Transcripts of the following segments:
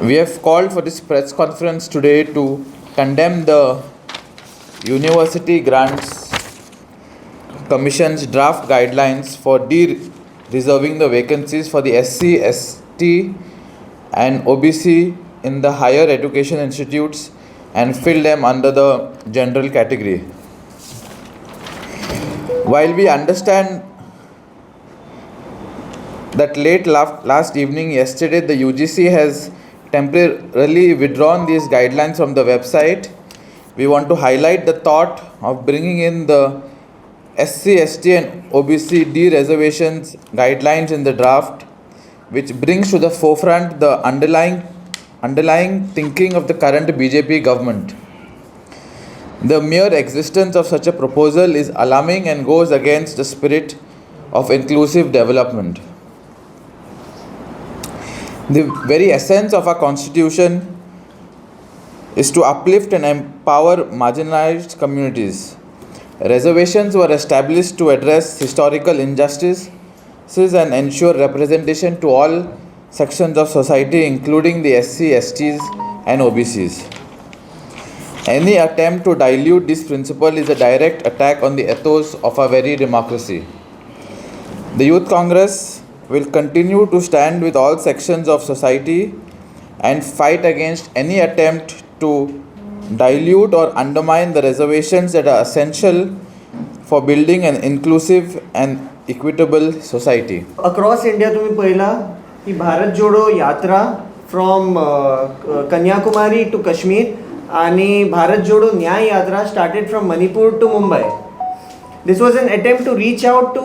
We have called for this press conference today to condemn the University Grants Commission's draft guidelines for dereserving the vacancies for the SC, ST, and OBC in the higher education institutes and fill them under the general category. While we understand that late last evening yesterday the UGC has temporarily withdrawn these guidelines from the website, we want to highlight the thought of bringing in the SC, ST and OBC dereservations guidelines in the draft, which brings to the forefront the underlying thinking of the current BJP government. The mere existence of such a proposal is alarming and goes against the spirit of inclusive development. The very essence of our constitution is to uplift and empower marginalized communities. Reservations were established to address historical injustices and ensure representation to all sections of society, including the SC, STs, and OBCs. Any attempt to dilute this principle is a direct attack on the ethos of our very democracy. The Youth Congress will continue to stand with all sections of society and fight against any attempt to dilute or undermine the reservations that are essential for building an inclusive and equitable society. Across India तुम्ही पळयला की भारत जोडो यात्रा from Kanyakumari two Kashmir आणि भारत जोडो न्याय यात्रा started from Manipur to Mumbai. This was an attempt to reach out to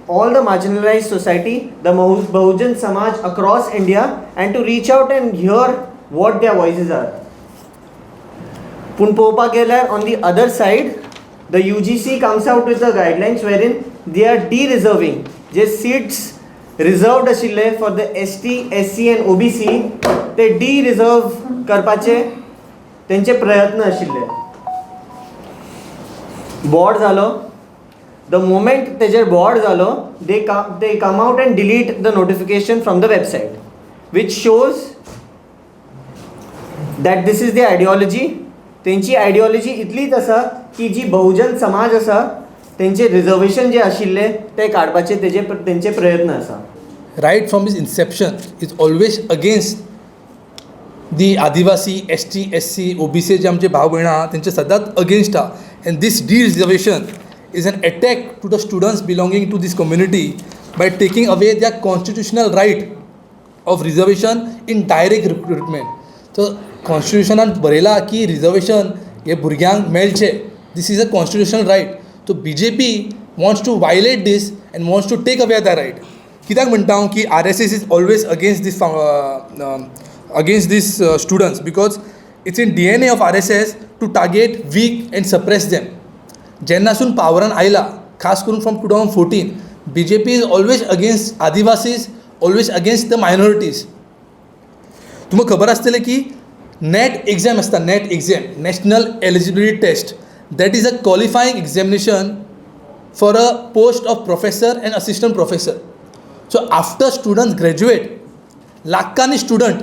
all the marginalized society, the Bahujan Samaj across India, and to reach out and hear what their voices are. पूण पळोवपाक गेल्यार, on the other side, the UGC comes out with the guidelines wherein they are dereserving J seats reserved आशिल्ले for the ST, SC and OBC, ते D reserve करपाचे तेंचे प्रयत्न आशिल्ले. Board जालो. The moment तेजेर बोर्ड जालो, they come out and delete the notification from the website, which shows that this is the ideology. तेंची आयडियोलॉजी इतलीच आसा की जी बहुजन समाज आसा, तेंचे रिजर्वेशन जे आशिल्ले ते काडपाचे तेजे तेंचे प्रयत्न आसा. Right from its inception is always against the Adivasi, ST, SC, OBC. जे आमचे भाव भयणां आहा, तेंचे सदांच अगेन्स्ट आहा, and this dereservation is an attack to the students belonging to this community by taking away their constitutional right of reservation in direct recruitment. So कॉन्स्टिट्युशनान बरयलां की reservation हे भुरग्यांक मेळचें. This is a constitutional right. So BJP wants to violate this and wants to take away the right. कित्याक म्हणटा हांव की RSS is always against this students? Because it's in DNA of RSS to target weak and suppress them. जेन्नासून पावरान आयला, खास करून from 2014, BJP is always against Adivasis, always against the minorities. तुमकां खबर आसतलें की नॅट एग्जाम आसता, NET exam, National Eligibility Test, that is a qualifying examination for a post of professor and assistant professor. So after students graduate, लाखांनी student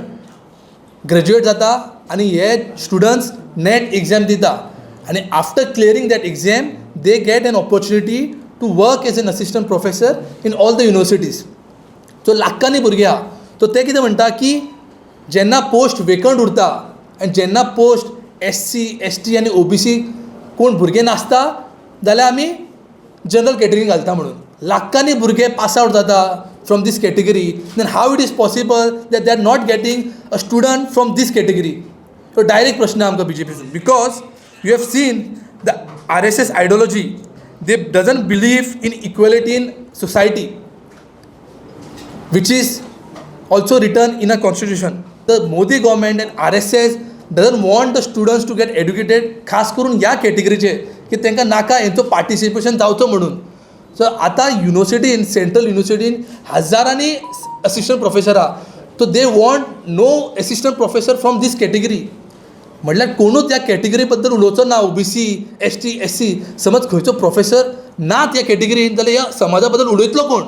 graduate जाता आनी हे students net exam दिता आनी after clearing that exam, they get an opportunity to work as an assistant professor in all the universities. So लाखांनी भुरगे आहा. So ते कितें म्हणटा की जेन्ना पोस्ट वेकंट उरता आनी जेन्ना post S C, S T आनी ओबीसी कोण भुरगे नासता जाल्यार आमी जनरल कॅटेगरीन घालता म्हणून. लाखांनी भुरगे पास आवट जाता from this category, then how it is possible that they are not getting a student from this category? So direct प्रश्न आमकां बीजेपीसून, because you have seen the RSS ideology, they doesn't believe in equality in society, which is also written in a constitution. The Modi government and RSS doesn't want the students to get educated, खास करून ह्या कॅटेगरीचे, की तांकां नाका हेंचो participation जावचो म्हणून. So आतां युनिवर्सिटीन, सेंट्रल युनिवर्सिटीन हजारांनी असिस्टंट प्रोफेसर आहा. So they want no assistant professor from this category. म्हटल्यार कोणूच ह्या कॅटेगरी बद्दल उलोवचो ना, ओबीसी, एसटी, एससी. समज खंयचो प्रोफेसर नात ह्या कॅटेगरीन जाल्यार ह्या समाजा बद्दल उलयतलो कोण?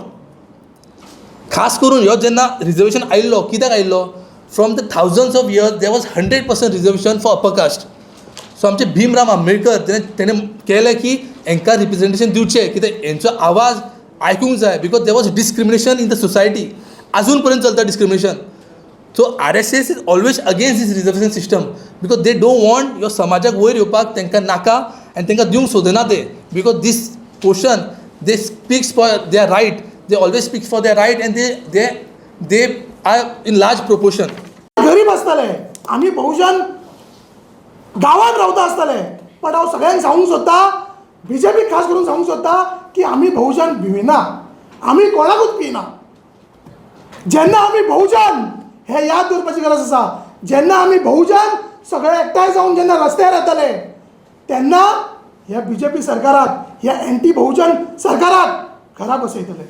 खास करून ह्यो जेन्ना रिजर्वेशन आयिल्लो, कित्याक आयिल्लो? From the thousands of years there was 100% reservation for upper caste. So आमचे भीमराव आंबेडकर तेणें केलें की हेंकां रिप्रेजेंटेशन दिवचें, कित्याक हेंचो आवाज आयकूंक जाय, because there was discrimination in the society. आजून पर्यंत चलता discrimination. So RSS is always against this reservation system because they don't want ह्यो समाजाक वयर येवपाक तांकां नाका आनी तांकां दिवंक सोदना ते, because this portion they speaks for their right, they always speaks for their right and they are in large proportion. गरीब आसतले, आमी बहुजन गांवांत रावता आसतले, बट हांव सगळ्यांक सांगूंक सोदता, बीजेपीक खास करून सांगूंक सोदता की आमी बहुजन भिवना, आमी कोणाकूच भिना. जेन्ना आमी बहुजन हे याद दवरपाची गरज आसा, जेन्ना आमी बहुजन सगळे एकठांय जावन जेन्ना रस्त्यार येतले तेन्ना ह्या बीजेपी सरकाराक, ह्या एंटी बहुजन सरकाराक घरा बसयतले.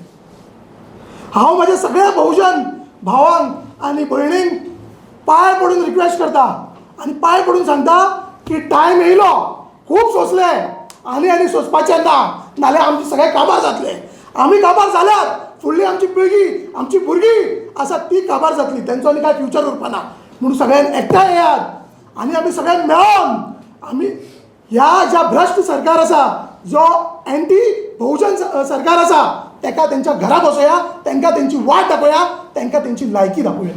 हांव म्हज्या सगळ्या बहुजन भावांक आनी भयणींक पांय पडून रिक्वेस्ट करता आनी पांय पडून सांगता की टायम येयलो, खूब सोंसले, आनी आनी सोंसपाचें ना, नाल्यार आमचे सगळे काबार जातले. आमी काबार जाल्यात, फुडली आमची पिळगी, आमची भुरगीं आसा ती काबार जातली, तेंचो आनी काय फ्युचर उरपाना. म्हणून सगळ्यांनी एकठांय येयात आनी आमी सगळे मेळोन आमी ह्या ज्या भ्रश्ट सरकार आसा, जो एंटी बहुजन सरकार आसा, तेका तेंच्या घरा बसोया, तेंकां तेंची वाट दाखोवया, तेंकां तेंची लायकी दाखोवया.